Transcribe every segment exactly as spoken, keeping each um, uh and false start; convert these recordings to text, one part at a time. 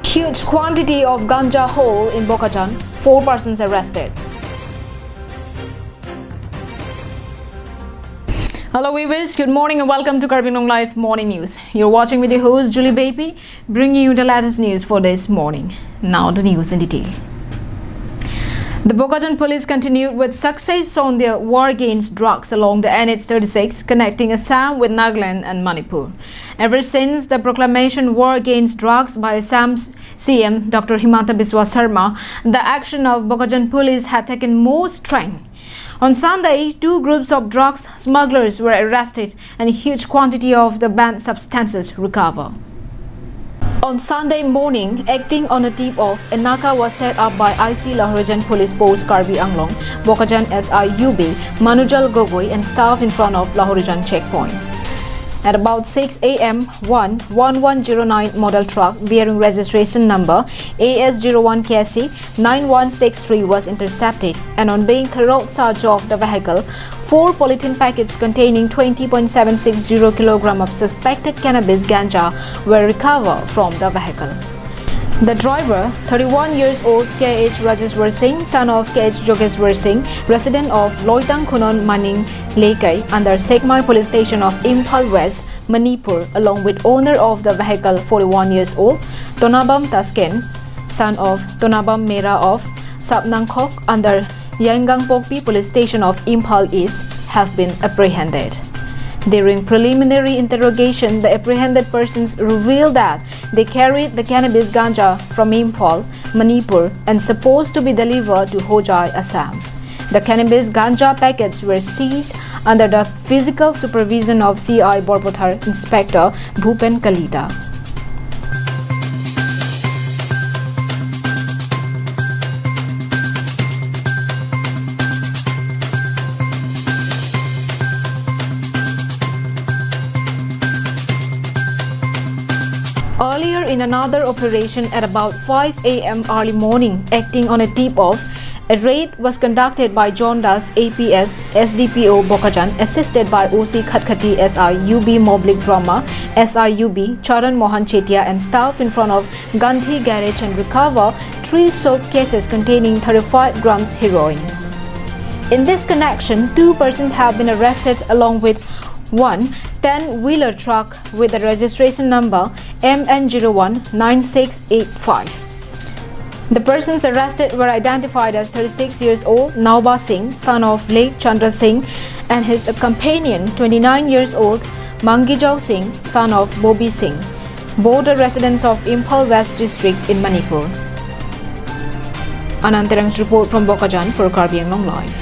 Huge quantity of ganja hauled in Bokajan, four persons arrested. Hello viewers, good morning and welcome to Karbi Anglong Live Morning News. You're watching with your host Julie Baby, bringing you the latest news for this morning. Now the news in details. The Bokajan police continued with success on their war against drugs along the N H thirty-six connecting Assam with Nagaland and Manipur. Ever since the proclamation war against drugs by Assam's C M Doctor Himanta Biswa Sarma, the action of Bokajan police had taken more strength. On Sunday, two groups of drugs smugglers were arrested and a huge quantity of the banned substances recovered. On Sunday morning, acting on a tip-off, a naka was set up by I C Lahorijan Police Post Karbi Anglong, Bokajan S I U B, Manujal Gogoi and staff in front of Lahorijan checkpoint. At about six A M, one one one zero nine model truck bearing registration number A S zero one K C nine one six three was intercepted, and on being thorough search of the vehicle, four polythene packets containing twenty point seven six zero kilogram of suspected cannabis ganja were recovered from the vehicle. The driver, thirty-one years old K H Rajeswar Singh, son of K H Jogeswar Singh, resident of Loitang Khunon Maning Leikai under Sekmai Police Station of Imphal West, Manipur, along with owner of the vehicle, forty-one years old Tonabam Tasken, son of Tonabam Mera of Sapnangkhok under Yaingangpokpi Police Station of Imphal East, have been apprehended. During preliminary interrogation, the apprehended persons revealed that they carried the cannabis ganja from Imphal, Manipur, and supposed to be delivered to Hojai, Assam. The cannabis ganja packets were seized under the physical supervision of C I Borpathar Inspector Bhupen Kalita. Earlier, in another operation at about five A M early morning, acting on a tip-off, a raid was conducted by John Das, A P S, S D P O Bokajan, assisted by O C Khatkhati, S I U B Moblik Brahma, S I U B Charan Mohan Chetia, and staff in front of Gandhi Garage and recover three suitcases containing thirty-five grams heroin. In this connection, two persons have been arrested along with one ten-wheeler truck with the registration number M N zero one nine six eight five. The persons arrested were identified as thirty-six years old Nauba Singh, son of late Chandra Singh, and his companion, twenty-nine years old Mangijau Singh, son of Bobi Singh. Both are residents of Imphal West District in Manipur. Anand Terang's report from Bokajan for Karbi Anglong Live.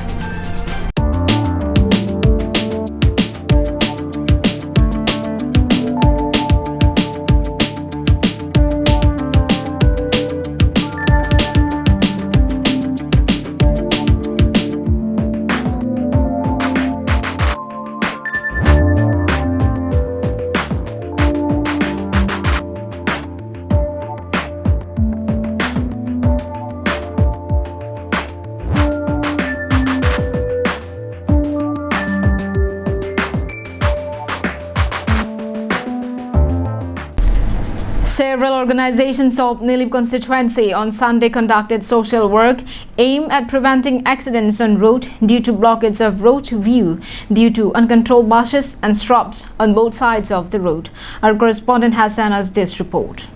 Several organizations of Nilip constituency on Sunday conducted social work aimed at preventing accidents on road due to blockage of road view due to uncontrolled buses and shrubs on both sides of the road. Our correspondent has sent us this report.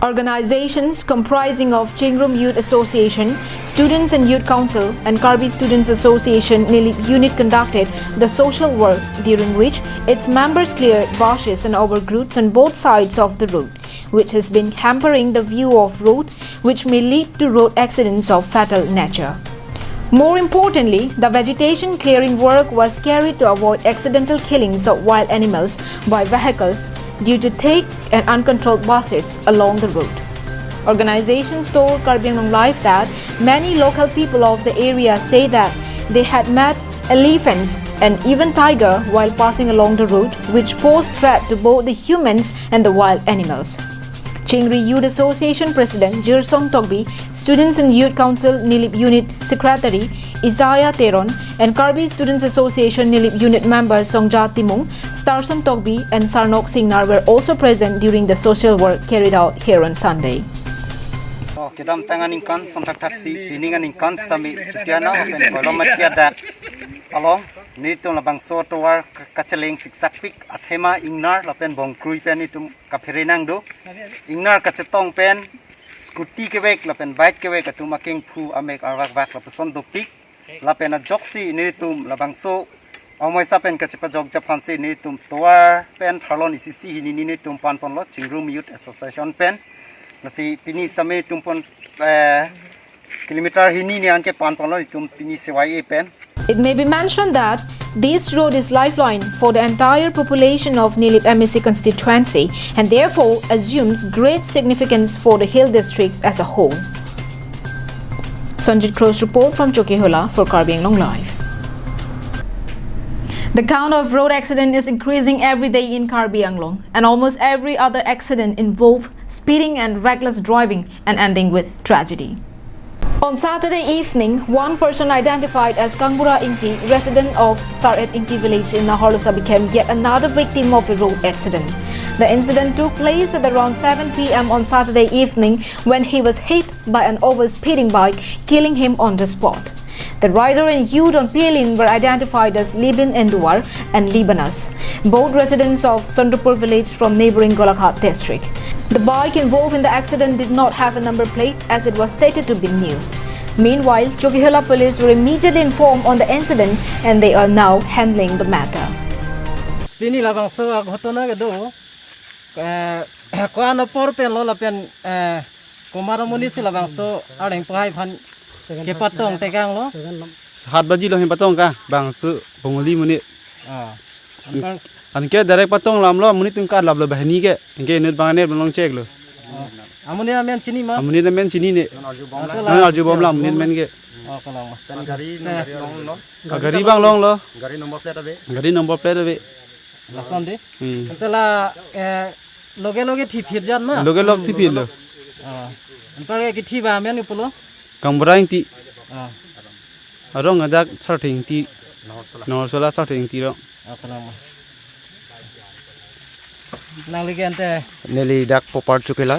Organizations comprising of Chingrum Youth Association, Students and Youth Council, and Karbi Students Association Nilip Unit conducted the social work, during which its members cleared bushes and overgrowths on both sides of the road, which has been hampering the view of road, which may lead to road accidents of fatal nature. More importantly, the vegetation clearing work was carried to avoid accidental killings of wild animals by vehicles due to thick and uncontrolled buses along the road. Organizations told Karbi Anglong Live that many local people of the area say that they had met elephants and even tiger while passing along the road, which posed threat to both the humans and the wild animals. Chingri Youth Association President Jirsong Tokbi, Students and Youth Council Nilip Unit Secretary Isaiah Teron, and Karbi Students Association Nilip Unit Member Songja Timung, Starson Tokbi, and Sarnok Singnar were also present during the social work carried out here on Sunday. Oh, kedamtang aningkan, sontak taksi, pining aningkan, sami Sutiana, lapen Kolom Matiada. Along, nelitum labangso tovar ka-, kacheleng siksakpik, athema ingnar, lapen bongkrui pen nelitum kaphere nangdo. Ingnar kachetong pen, scooty kevek, lapen bike kevek, atum akengphu, amek arvakvak, lapuson dopik. Lapen ajoksi nelitum labangso, omoisa pen kachepajokji aphansi nelitum tovar pen tharlon isi isi hini nelitum panponlo, Chingrum Youth Association pen. Lasi pini sami tumpon, eh, kilometer hini ni anke panponlo nelitum pini C Y A pen. It may be mentioned that this road is lifeline for the entire population of Nilip M A C constituency and therefore assumes great significance for the hill districts as a whole. Sanjit Cruz report from Chokihola for Karbi Anglong Live. The count of road accident is increasing every day in Karbi Anglong, and almost every other accident involve speeding and reckless driving and ending with tragedy. On Saturday evening, one person identified as Kangbura Ingti, resident of Saret Ingti village in Naharlosa, became yet another victim of a road accident. The incident took place at around seven p m on Saturday evening when he was hit by an overspeeding bike, killing him on the spot. The rider and youth on Palin were identified as Libin Enduar and Libanus, both residents of Sondrapur village from neighboring Golaghat district. The bike involved in the accident did not have a number plate as it was stated to be new. Meanwhile, Chokihola police were immediately informed on the incident and they are now handling the matter. Pini labangso aghotona kedo, eh, ko-an apor pen lo lapen, eh, komat amonit si labangso arleng pohai aphan kepatong tekanglo. Hat baji lo hem patong ka, bangso pongoli monit. Ah. Anpar Anke direct patong lamlo, amonit atum karlaplo banghini ke. Anke inut bang anet along cheklo. Oh. Amonit amen chini ma? Amonit amen chinine. Anto la Non arjubomlang amonit amen ke. Oh, kalang ma. Pen gari, te, gari longlo. Ah, gari bang longlo. Gari number plate ave. Gari number plate ave. Lason de. Hmm. Anto la, eh, loge loge thipir jan ma? Loge log thipirlo. Ah. Anpar ke kithi ba amen ke pulo? Kangbura Ingti. Ah. Arong adak Sarthe Ingti. Naharsola Sarthe Ingti rong. Ah, kalang ma. Nangli ke ante. Neli dak Popar Chokihola,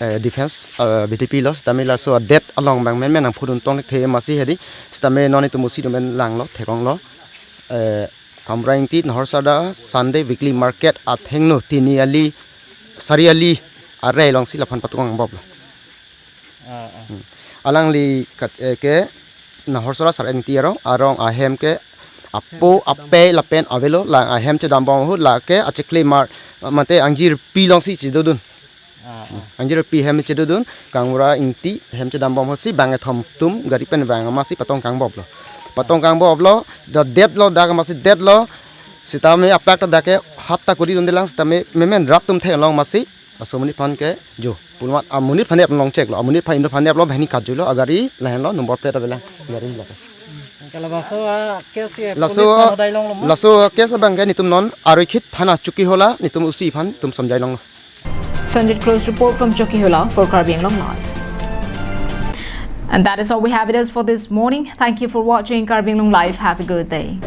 eh, defense, eh, B T P lo, sitame laso adet along bang menmen nangphudun tong thekthe masi hedi, sitame non itum usi domen langlo, theklonglo. Eh, Kangbura Ingti Naharsola Sunday weekly market athengno tini ali, sari ali arei alongsi laphan patong angboplo. Ah, ah. Hmm. Alangli kat, eh, ke Naharsola Saret Ingti arong, arong ahem ke apo, ape lapen avelo, la ahem chedambom ahut lake achikle mar, mate angjirpi alongsi chedodun. Ah, ah. Angjirpi hem chedodun, Kangbura Ingti hem chedambom ahutsi bang kethom atum gari pen vang amatsi patong kangboplo. Patong kangboplo, dak detlo, dak amatsi detlo, sitame aplak ta dak ke hat ta kori dundelang sitame menmen rat atum theklong amatsi, laso amonit aphan ke jo. Pulmat amonit aphan ep long cheklo. Amonit aphan inut aphan eplo banghini katjuilo. Agari lahenlo number plate avelang. Gari lo. Anke labangso a case ke Laso police aphan hodai longlo ma? Laso case abang ke nelitum non Aroikhit Thana Chokihola nelitum usi aphan nelitum somjai longlo. Sanjit Cruz report from Chokihola for Karbi Anglong Live. And that is all we have it is for this morning. Thank you for watching Karbi Anglong Live. Have a good day.